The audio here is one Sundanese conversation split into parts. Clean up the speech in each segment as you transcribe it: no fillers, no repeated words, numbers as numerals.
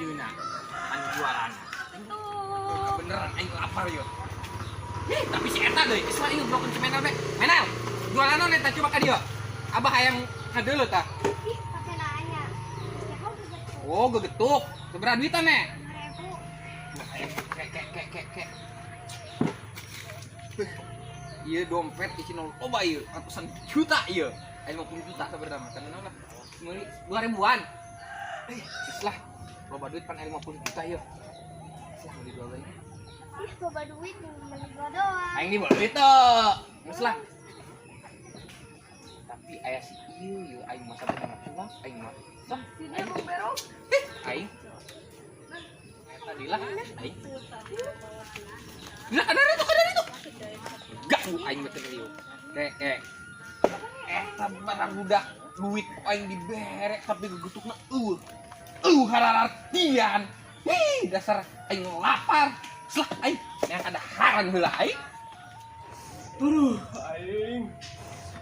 Ieu na anu jualan. Tuh. Beneran aing lapar yo. Ih, tapi si eta deui, geus lah ieu broken si Menel be. Menel, jualan naon eta coba ka dieu. Abah hayang ngadeuleu tah. Ih, pakai nanya. Ya kau gegetuk. Oh, gegetuk. Sabaraha duitan ne? 5.000. Nah, hayang kek kek kek kek kek. Beuh, ieu dompet isina loba ieu, ratusan juta ieu. Aya 50 juta sabaraha mah, kan naon lah. Meuli 2000-an. Eh, geus lah. Loba duit pan aya 50 juta ieu. Geus lah meuli dua bae. Ih, loba duit beli dua doang. Aing dibawa duit tuh. Geus lah. Tapi aya si ieu ieu aing mah sabenerna pulang aing mah. Lah, Sini Bung Bero. aing. Tadi lah aing. Lah, ada itu, ada itu. Ganggu aing mah teu ieu. Kek, kek. Eta barang budak duit ku aing dibere tapi gegetukna eueuh. Eueuh harartian. Hih, dasar aing lapar. Selah aing yang ada haran heula aing. Aduh, aing.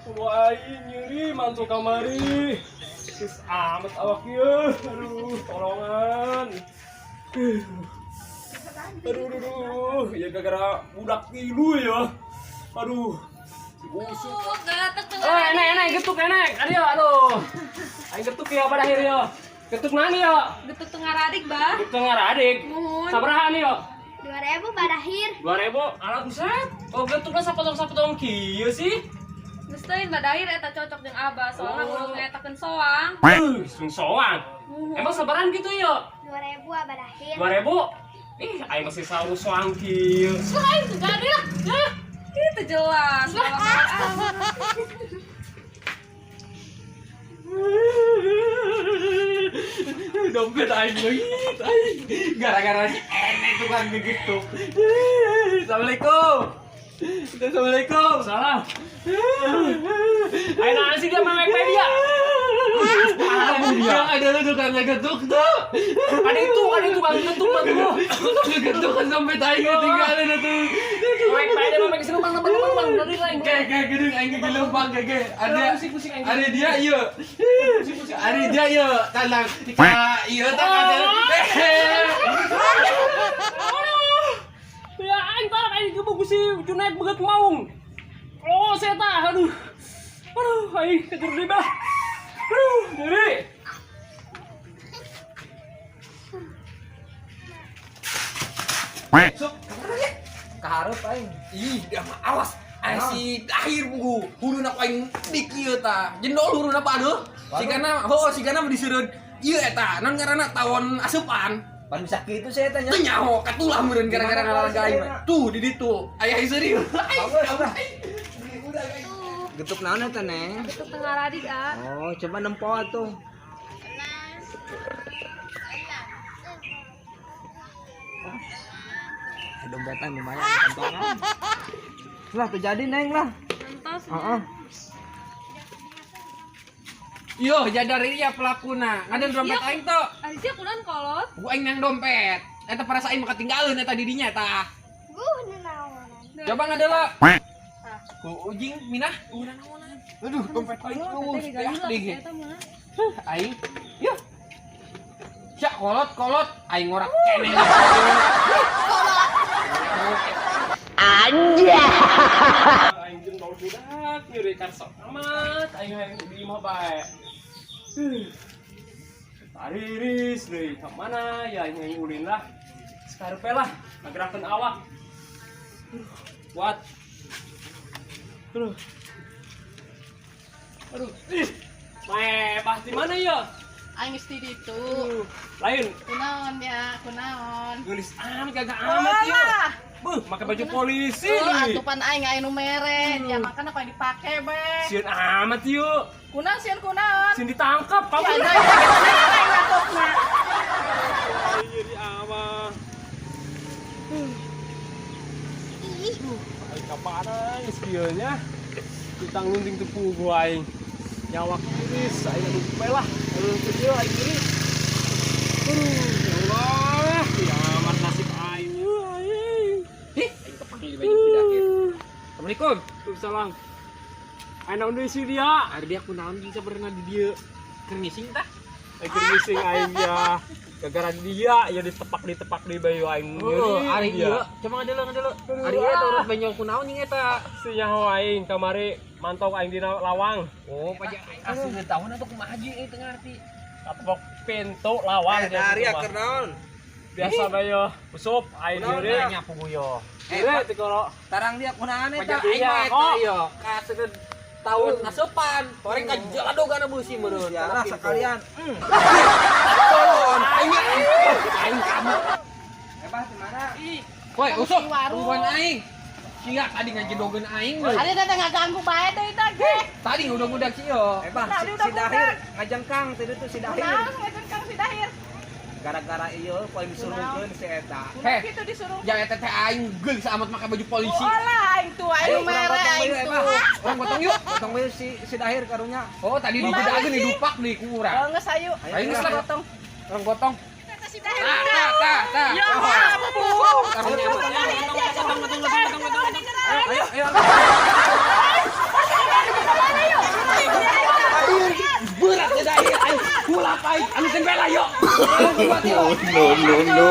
Kudu aing nyeri mantu kamari. Geus amat awak ieu. Aduh, tolongan. Aduh, aduh, aduh. Ya gara-gara budak tilu ya. Aduh. Si busuk. Tuh, getuk tuh. Oh, enek, enek, getuk, enek. Aduh, aduh. Aing getuk ya pada akhirnya. Getuk nani ya? Getuk tengah radik, Bah. Getuk tengah radik. Muhun. Sabaraha nih yo? 2.000 barakhir. 2000. Alah buset. Oh, getukna sapotong-sapotong kieu sih. Geus teuing badahir eta cocok jeung Abah, soalnya Oh. kudu ngetakeun soang. Sung soang. Muhun. Emang sabaran gitu yo? 2.000 barakhir. 2000. Ih, aing masih selalu soang kieu. Selain tuh jadi lah. Ya. Itu jelas. Dompet aing leungit aing. Gara-gara si enek tukang gegetuk. Assalamualaikum. Assalamualaikum. Salah. Aing naon sih dia mewek dia? Yang ada lu tukang gegetuk tuh. Ada itu bang getuk bang gua. Tukang gegetuk kan dompet aing ketinggalan atuh. Mewek dia mewek sini bang bang bang bang dari lain. Kayak kayak gedung aing gegelumpang kayak kayak ada Pusing-pusing aing. ada dia ieu. Ada dia ieu tandang. Ka ieu tah ada. Aduh. Ya aing tarak aing gebuk si Junaid beget maung. Oh, saya tak, aduh. Aduh, aing kejar deui bah. Aduh, jadi. Sok, Kaharep aing. Ih, dia mah awas. Aya si dahir buku. Huluna ku aing dik ieu tah. Jendol huluna apa aduh. Sigana heuh sigana mah diseureun. Ieu eta, naon ngaranna tawon asupan. Pan bisa kitu saya tanya. Teu nyaho katulah meureun gara-gara ngalaga aing mah. Tuh di ditu. Aya seurieu. Bagus lah. Udah guys. Getuk naon eta, Neng? Getuk tengah radik, ah. Oh, coba nempo atuh. Dompetan lumayan kantongan. Lah terjadi Neng lah. Entos. Heeh. Yo, jadar ieu pelakuna. Ngadeun dompet Iya. aing tuh. Ari sia kunaon kolot? Gua aing nang dompet. Eta perasaan aing mah ketinggalan eta di dinya tah. Guh nanaonan. Coba ngadeula. Ku ujing minah. Udah naonan. Aduh, dompet aing terus beak deui ge. Aing. Yo. Sia kolot kolot aing ngorak keneh. Aing jeung gaul budak nyeri karsok amat aing hayang di imah bae. Tariris deui ka mana ya aing hayang ulin lah. Sekarepe lah ngagerakeun awak. Kuat. Aduh. Aduh, ih. Mebah di mana ya? Aing geus di ditu. Lain, Kunaon ya, kunaon. geulis amat gagah amat ya. Beuh, make baju polisi Oh, deui. atupan aing aya nu mere. Ya makana ku aing dipake be. Sieun amat yuk. Kunaon sieun kunaon? Sieun ditangkap kamu. Ya ada ya aing nangkepna. Jadi ama. Ih, Aing kapan geus kieu nya? Ditang lunting teu puguh aing. Nyawa kiris aing aduh bae lah. Aduh teu kieu aing kiris. Aduh, ya Allah, ya amat nasib aing. Aing. Ih, aing kepanggil baju si dahir. Assalamualaikum. Waalaikumsalam. Aing naon deui si dia? Ari dia kunaon jeung sabenerna di dieu. Keur ngising tah? Aing keur ngising aing ya. Gara-gara dia ya ditepak-ditepak di bayu aing. Heeh, ari ieu coba ngadeuleu. Ari ieu turut benjol kunaon jeung eta? Si nyaho aing kamari mantau aing dina lawang. Oh, pajak aing asli tahun atuh kumaha ji teu ngarti. Katepok pintu lawang. Dari keur naon? Biasa bae usup aing deui nya puguyo. Eh, tikoro. Tarang dia kunaon eta? Pajak aing mah eta ieu. Kaseun tahun asupan, toreng ka jaladogana beusi meureun. Ya sekalian. Tolong aing aing kamu. Ebah di mana? Woi, usup. Tungguan aing. Sia tadi ngajedogeun aing leuh. Ari teh ngaganggu bae deui teh ge. Tadi ngudag-ngudag sia. Ebah si Dahir ngajengkang tadi tuh si Dahir. Naon ngajengkang si Dahir? Gara-gara ieu poe disuruhkeun si eta. Heh, kitu disuruh. Ja eta teh aing geulis amat make baju polisi. Oh lah aing tuh aing mere aing tuh. Urang gotong yuk. Gotong we si Dahir karunya. Oh, tadi digedageun didupak deui ku urang. Oh, geus ayo. Ayo geus lah gotong. Urang gotong. Si Dahir. Tah tah tah. Ya ampun. Karunya gotong. Ayo ayo. Berat ya Dahir aing. Kulap aing anu tembel ayo. No no no no.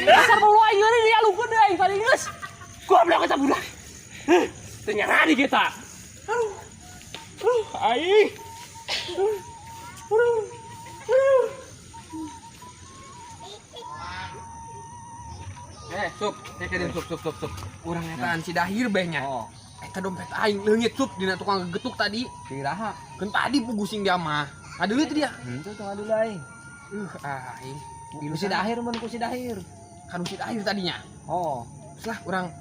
Dasar bulu aing euy dia lukeun deui aing tadi geus. Goblok eta budak. Teu nyarani kita. Aduh. Aduh, aing. Aduh. Aduh. Sup, sup. Urang etaan si Dahir beh nya. Oh. Eta dompet aing leungit sup dina tukang gegetuk tadi. Iraha. Keun tadi pugusing dia mah. Ngadeuleu teh dia. Henteu tuh ngadeuleu aing. Aing. Ku si Dahir mun ku si Dahir. Kan si Dahir tadinya. Oh. Terus lah urang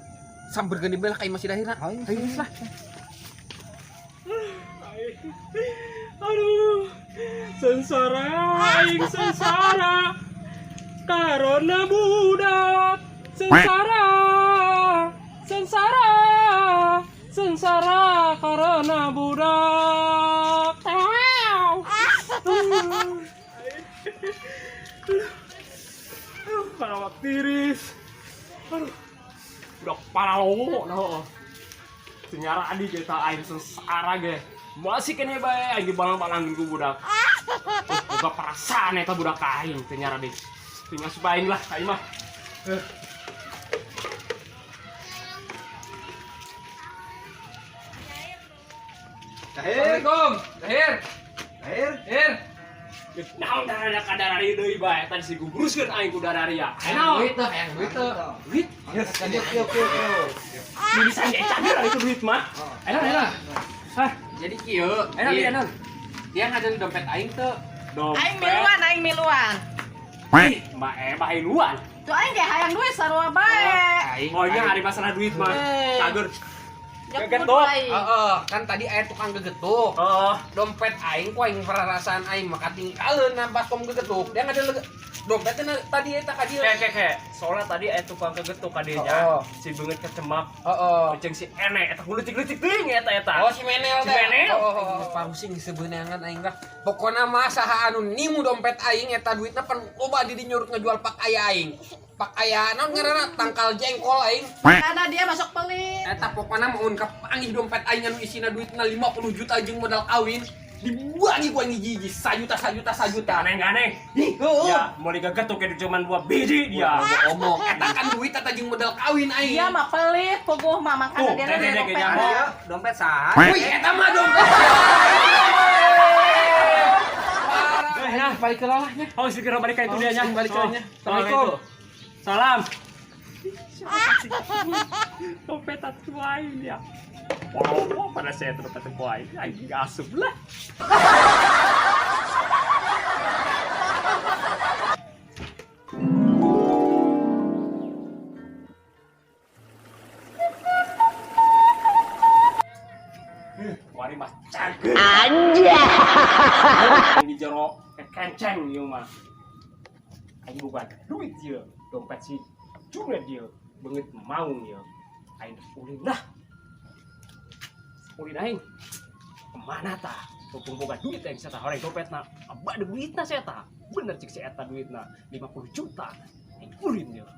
samberkeun di belah ka imah si Dahirna. Ayo geus lah. Aduh. Sengsara aing sengsara. Karena budak. Sengsara, sengsara, sengsara karena budak. Aduh, karawak tiris. Aduh, budak paralo, noh. Senyara adi kita aing sengsara ge. Masih kene bae aing dibalang-balangin ku budak. Boga perasaan eta budak aing teu nyara deui. Teu ngasup aing lah aing mah. Assalamualaikum. Dahir. Dahir. Dahir. Naon darah kadarari deui bae tadi si gubruskeun aing ku dararia. Hayang duit teh, hayang duit teh. Duit? Yuk yuk yuk. Bisa ge cager itu duit mah. Enak enak. Hah, jadi kieu. Enak enak. Dia ngadeun dompet aing teu. Dompet. Aing miluan, aing miluan. Mbak Eba miluan. Tuh aing ge hayang duit sarua bae. Aing. Oh nya ari masalah duit mah. Cager. Gegetuk. Heeh, kan tadi air tukang gegetuk. Heeh. Dompet aing ku aing perasaan aing mah katingkaleun pas kom gegetuk. Dia ngadeun dompetnya tadi eta ka dieu. Ke. Soalnya tadi aya tukang kegetuk ka dieu nya. Si beungeut kecemak. Heeh. Jeung si Ene eta leutik-leutik teuing eta eta. Oh si Menel teh. Si Menel. Oh, parusing sebenangan aing lah. Pokona mah saha anu nimu dompet aing eta duitna pan loba di dieu nyurut ngajual pak aya aing. Pak aya naon ngaranna tangkal jengkol aing. Karena dia masuk pelit. Eta pokona mun kapanggih dompet aing anu isina duitna 50 juta jeung modal kawin dibagi ku aing hiji-hiji sajuta sajuta sajuta. Aneh-aneh. Ih, heueuh. Ya, mau digegetuk kayak cuma 2 biji dia. Omong eta kan duit eta jeung modal kawin aing. Dia mah pelit, puguh mah makana dia dompet. Dompet saha? Wih, eta mah dompet. Nah, balik ke lalahnya. Oh, segera balik ka itu dia nya. Balik ke nya. Assalamualaikum. Salam. Dompet atuh aing ya. Wow, pada saya dompet atuh aing, aing asup lah. Wari mas cager. Anjay. Ini jero kekenceng ieu mah. Aing boga duit ieu, dompet si Junet ieu, beungeut maung ieu. Aing ulin lah. Ulin aing. Kemana tah? Mumpung boga duit aing saya tah horeng dompetna. Abah ada duitna saya tah. Bener cik si eta duitna 50 juta. Aing ulin ieu.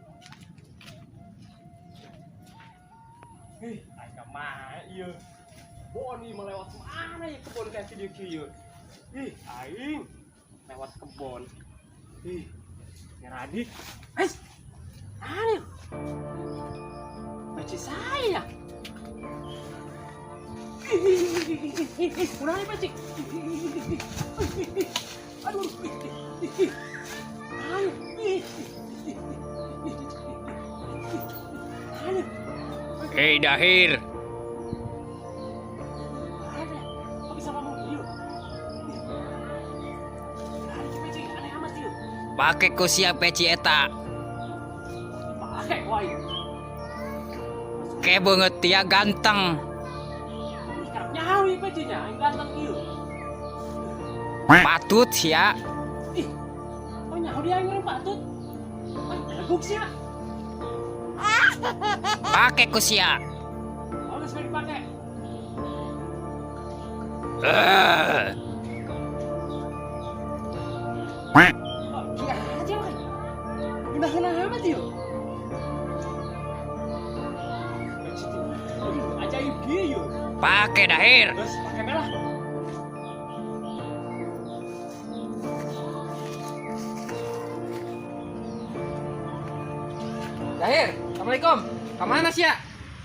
Aing ka mana ieu? Kebon ieu mah lewat mana ya kebon kayak video kieu. Ih, aing lewat kebon. Ih, ya Radik. Eh, aneh. Peci saya. Ih, ih, ih, ih, ih, ih, kunaon ieu peci? Ih, ih, ih, ih, ih. Ih, ih, ih. Aduh, ih, ih, ih, ih. Aduh, ih, ih, ih, ih, ih, ih. Aduh. Hei Dahir, Ada. Kok bisa ngomong ieu? Ada peci aneh amat ieu. pake ku sia peci eta. Pakai wae. Ke beungeut tia ganteng. Ih, karep nyaho ieu pecinya, aing ganteng ieu. Patut sia. Ih, oh nyaho dia aing orang patut. Ah, belegug sia. Pake ku sia. Oh, geus bae dipake. Eh. Oh, gila aja mah. Gimana amat ieu? Peci teh, aduh, ajaib kieu. Pake Dahir. Terus pakai merah. Dahir, assalamualaikum. Kemana sia?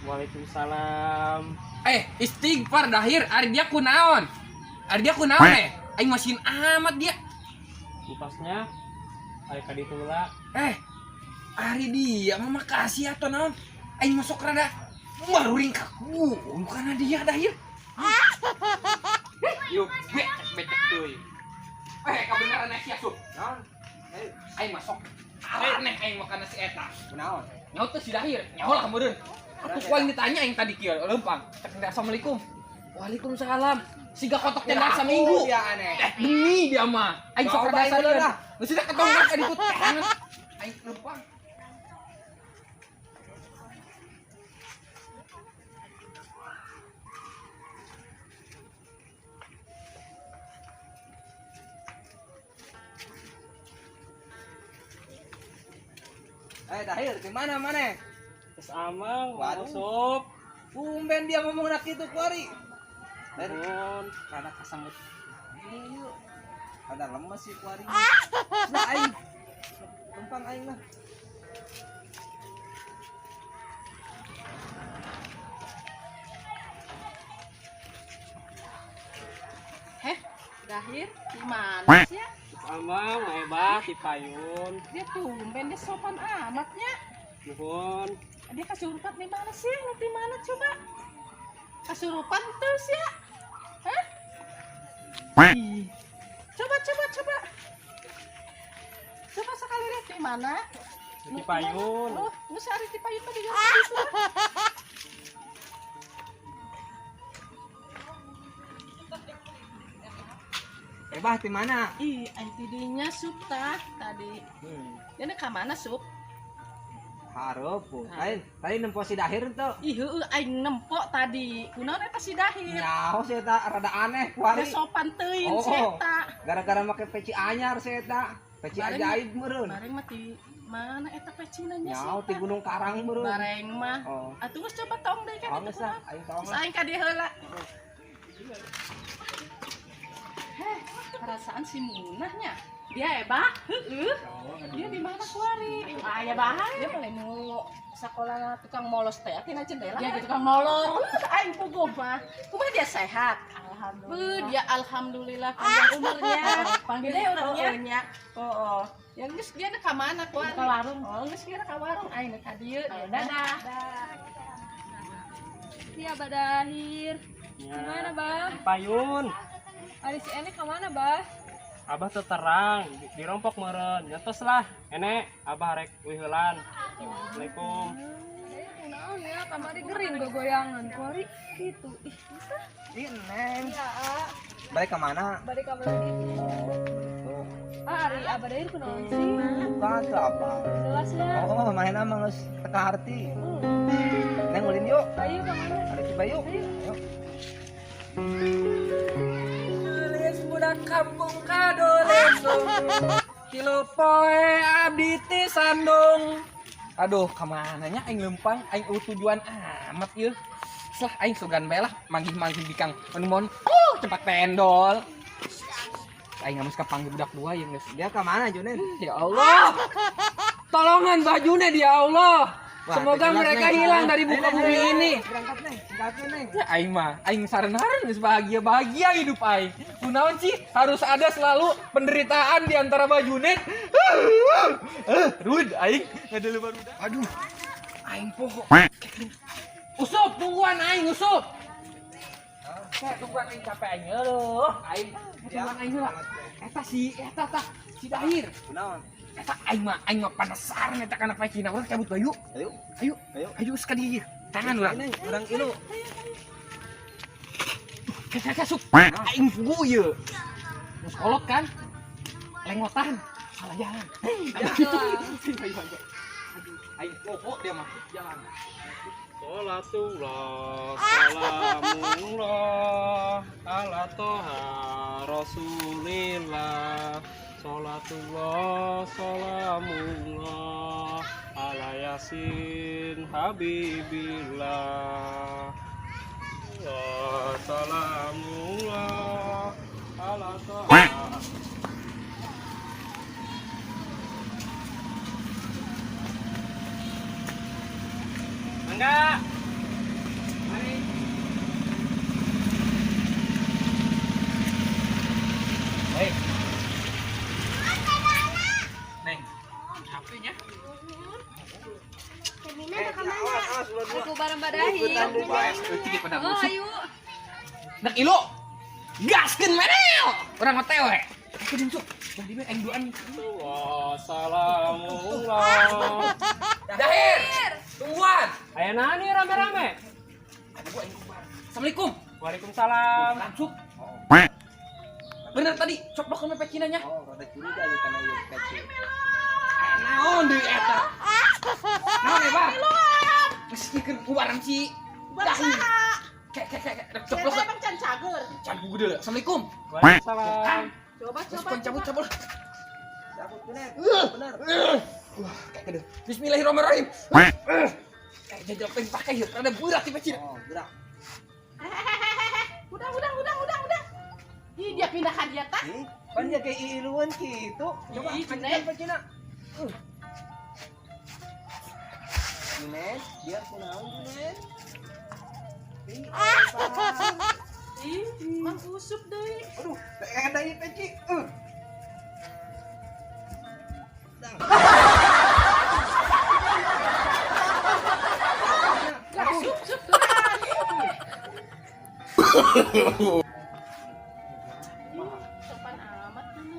Waalaikumsalam. Eh, istighfar Dahir, ari dia kunaon? Ari dia kunaon eh? Aing masin amat dia. Empasnya aya ka ditu heula. Eh, ari dia mah makasih atau naon? Aing masuk rada baru kaku karena dia Dahir. Yuk, becek becek teuy. Eh, kabeneran sia sup. Naon? Eh, Aing masuk. Aneh aing makan si eta. kunaon? Nyaho teh si Dahir, nyaho lah meureun. Atuh ku aing ditanya aing tadi kieu leumpang. Cek teh assalamualaikum. Waalaikumsalam. Siga kotok tenda saminggu. Dia aneh. Eh, demi dia mah. Aing sok Coba rada aing dulu sarieun. dah. Geus sudah ketongkrak ka ditu tangan. Aing leumpang. Eh, Dahir, di mana mana? Terus amang, Waduh. masuk. Tumben dia ngomong nak itu kuari. Dan Nuhun. rada kasamut. Iya, rada lemes sih kuari. Nah, aing. Tumpang aing lah. Heh, Dahir, di mana sih ya? Amang, hebat di payun. Dia tumben dia sopan amatnya. Nuhun. Dia kasurupan di mana sih? Lu di mana coba? Kasurupan tuh sih ya? Hah? Ih. Coba coba coba. Coba sekali lihat di mana? Di payun. Oh, nu sehari di payun tadi itu. Eh, bah, di mana? Ih, aing tidinya sup tah tadi. Dia ka mana sup? Hareup. Lain, tadi nempo si Dahir tuh. Ih, heueuh aing nempo tadi. Kunaon eta si Dahir? Nyaho sih eta rada aneh kuari. Dia sopan teuing Oh, si eta. Gara-gara make peci anyar si eta. Peci Bareng- ajaib meureun. Bareng mah di mana eta pecina nya si Nyaho eta? ti Gunung Karang meureun. Bareng mah. Oh. Atuh geus coba tong deui kan Oh, itu geus lah, kunaon. aing tong Terus lah. aing ka dieu heula. Heh, perasaan si Munahnya. Dia ebah, heueuh. Dia di mana kuari? Aya bahan. Dia mulai nu sekolah tukang molos teh tina jendela. Dia tukang molor. Aing puguh mah. Kumaha dia sehat? Alhamdulillah. Beuh, dia alhamdulillah panjang umurnya. Panggil Gede orangnya. umurnya. Oh, oh. Ya geus dia ka mana kuari? Ka warung. Oh, geus dia ka warung aing ka dieu. Ayo, dadah. Iya, Badahir. Ya. Gimana, Bah? Di payun. Ari si Enek kemana, Bah? Abah teu terang, dirompok meureun. Nyetos lah. Enek, abah rek uih heulan. Assalamualaikum. Kunaon ya, kamari gering gogoyangan. Kuari gitu. Ih, bisa. Ih, Neng. Ya, ah. Balik ke mana? Balik ka lagi. Tuh. Ah, ari Abadahir kunaon sih? Bukan tuh apa? Jelas ya. Oh, main mah geus teka harti. Neng ulin yuk. Ayo kemana? Ada coba yuk. Yuk. Gelis budak kampung kadolesung. Tilu poe abdi ti sandung. Aduh, kamananya aing lempang, aing eueuh tujuan amat ieu. Setelah aing sugan bae lah manggih-manggih bikang anu mon. Cepat pendol. Aing geus kapanggih budak dua yang geus. Dia ke mana, Junen? Ya Allah. Tolongan bajunya ya Allah. Wah, Semoga jelas, mereka Neng. hilang dari muka Ayo, Neng, bumi ayo, ini. Berangkat, Neng. Tinggalkeun, Neng. Ya, aing mah, aing saran-saran geus bahagia-bahagia hidup aing. Kunaon sih harus ada selalu penderitaan di antara bajunet. Rud aing ngadalu barudak. Aduh. Aing poho. Usup, tungguan aing usup. Kayak tungguan aing capek aing. Aduh, aing tungguan aing heula. Eta si eta tah si Dahir. Kunaon? Eta aing mah penasaran eta kana pecina urang cabut bayu. Ayo. Ayo, Ayo. ayo sekali tangan urang. Neng, urang ilu. Kayak sup. Aing pugu ieu. Geus kolot kan? Lengotan. Salah jalan. Aduh, aing poho dia mah jalan. Salatullah, salamullah ala toha rasulillah. Salatullah, salamullah ala yasin habibillah. Allah, salamullah ala toha. Mangga. Mari. Hei. Neng. HP-nya. Termina ke mana? Aku bareng badahir. Eutik pada Oh, musuh. ayo. Nek ilu. Gaskeun menel. Urang mah tewe. Aku jeung sup. Bari we aing duaan. Allah, salamullah. Dahir. Tungguan. Aya naon nih rame-rame? Aduh aing kubar. Assalamualaikum. Waalaikumsalam. Langsung. Bener tadi, coplok ke pecinanya. Oh, rada curiga ieu kana ieu peci. Naon deui eta? Naon eta? Geus keur kubaran si Dahir. Kek kek kek rek coplok. Siapa emang can cager? Can buku deui. Assalamualaikum. Waalaikumsalam. Coba Terus coba. kon cabut cabut. Cabut, Junen. Bener. Wah, kayak gede. Bismillahirrahmanirrahim. Kayak jajal pengen pakai ya, rada berat di pecina. Oh, gerak. Udah udah udah udah udah. Ih, dia pindah ka dia tah. Ih, pan dia kayak iluan gitu. Coba Ih, kan Junen. pecina. Junen, dia kunaon Junen? Ih, apa? Ih, Mang Usup deui. Aduh, kayak ada peci. Lah, sup sup lah. Ih, sopan amat ini.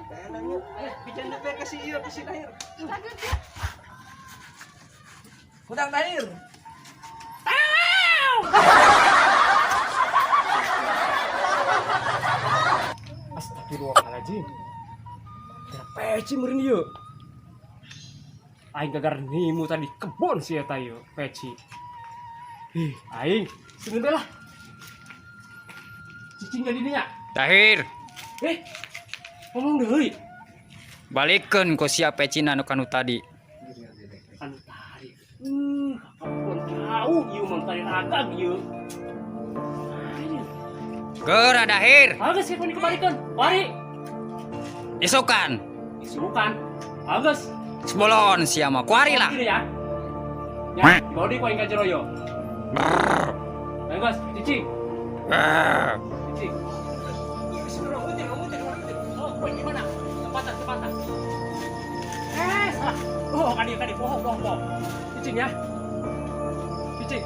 Eh, bican depe ke si ieu ke si Dahir. Cager dia. Hudang Dahir. Astagfirullahaladzim. Kira peci meureun ieu. Aing gagar nimu tadi kebon si eta ieu, peci. Ih, aing seungeun bae lah. Cicing jadi dinya. Dahir, Eh, ngomong deui. balikeun ku sia pecina nu kanu tadi. Anu tadi. Kebon jauh ieu mah tadi ragag ieu. Aing. Geura Dahir, Agus siapa dikebalikeun? Mari. isukan. Isukan. Agus. Sebolon sia mah kuari lah. Gini ya. Ya, dibawa deui ku aing ka jero yo. Ayo Gus, cicing. Cicing. Oh, kue gimana? Tempatan, tempatan. Eh, salah. Oh, kadi, kadi, bohong, bohong, bohong. Cicing ya. Cicing.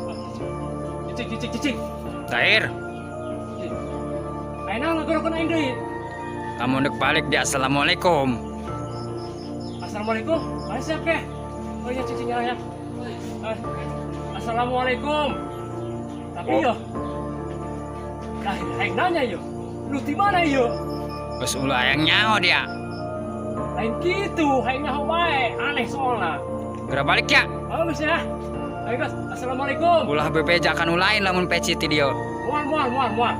Oh, cicing. Cicing, cicing, cicing. Dahir, Cicing. Ayo naon ngagorokeun aing deui. lamun dek balik di assalamualaikum. Assalamualaikum. Ayo siap ke? Oh iya cicing ya ya. Eh, Assalamualaikum. Tapi yo. Nah, aing nanya yo. Lu di mana yo? Geus ulah hayang nyaho dia. Lain gitu, aing nyaho bae, aneh soalna. Geura balik ya. Bagus ya. Ayo guys, assalamualaikum. Ulah bebeja kanu lain lamun peci ti dieu. Mual mual mual mual.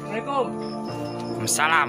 Assalamualaikum. Waalaikumsalam.